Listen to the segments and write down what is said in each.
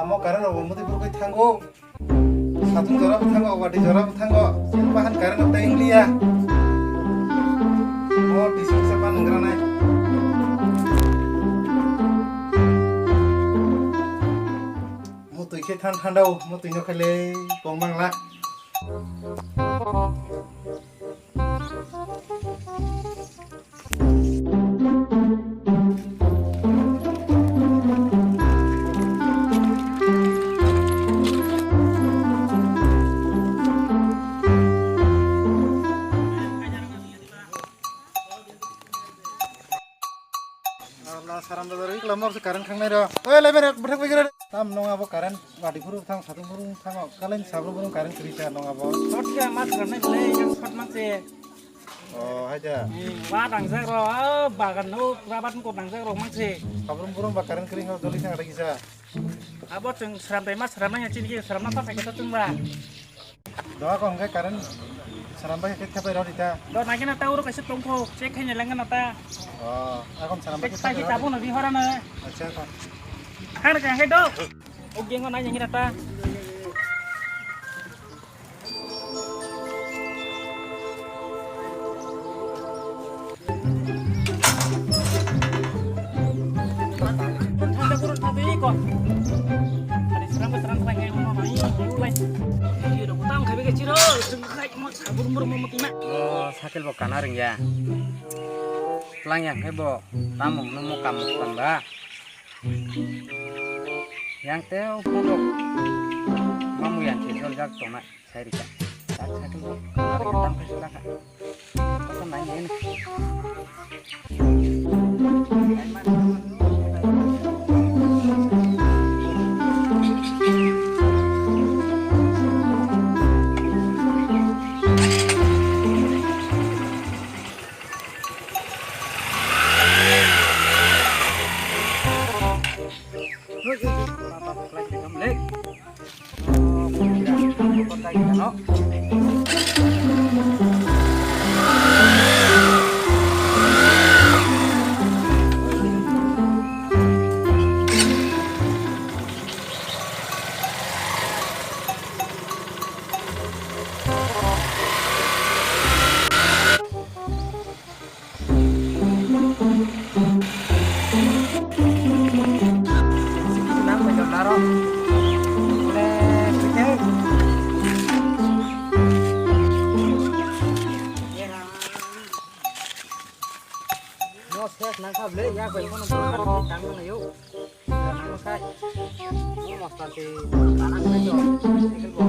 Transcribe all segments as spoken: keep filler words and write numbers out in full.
Mo current rok bo muti burgwi thango. Satung jora bo thango, wadi jora bo thango. Sini bahan current rok ta ingliya. Mo disuk sa pan nangranai. Mo twi khe than thandao, mo twi no khaile kong bangla. Ala saram da rwi kla mor se current khangnai ro. Oi, lai ber, bwthak bai gra. Tam nong abo current, wadi phuru thang, satung phuru thang, kalai sabru phuru current kri sa nong abo. Short khe ma saram nai le, yang short ma se. Oh, hai ja. Hmm, wa dangjak ro, ah, bagan no, rabat ko dangjak ro ma se. Sabrum burum ba current kri ho, joli thang ada kisa. Abo chwng saram dai ma saram nai, chini khe saram na ta khe ta chwng ba. Doa ko hwnkhe current swnam bai khe thepai rw di ta. Do nai gana ta oro kaisa tongkho, check khaina lang gana ta. Oh, akon swnam bai khe thepai rw di. Check tabuk no di hora na. Acha, acha. Har ka he do. O gengo nai gana ta. O cycle bo kana rwngya. Tlang yang khe bo tamo hwnwi mo kam tong ba. Yang tei o phone rok mamu yang khe joljak tongnai. Sai rikha. Tak sakhe bo, ari tam khai sura kha. Kotor nai nai. Papa, papa, papa, papa, papa. No ses nangkha ble, ya bai kono tang nang yo. Nang kai. Mo mostan ti tanang kai yo. Sikil bo.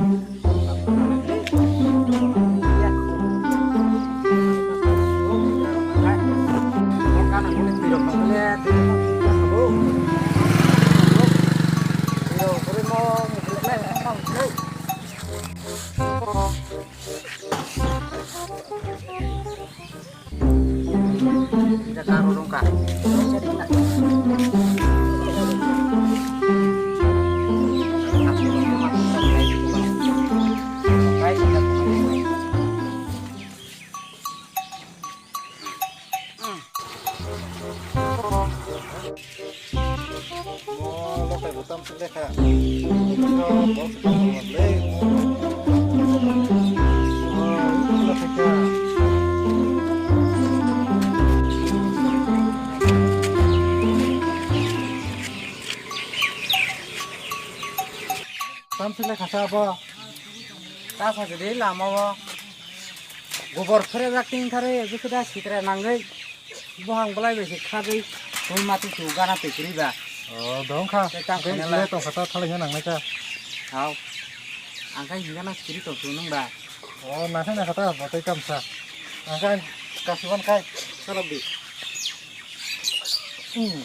Ya. Kana ngule tiro ngule tiro. Tiro kore mo ngule mo ngule. Kita taruh dong, Kak. Mo lokai bo tam sile kha. Bo se tam sile. Mo lokai kha. Tam sile kha sa bo. Ta sa de lama bo. Gobor phre jak tin thare, jikhe da sikra nangwi. Bohang bolai bai se khagwi, twi mati su gana twi kwrwi ba. O, dong kha. Tei tang khe khaina le la. Tong kha ta thalai nang nai kha. Hao. Ang khai hinga na sikiri tong su nung ba. O, na khai na kha ta, bo tei kam sa. Ang khai kasiban khai, salap di. Hmm.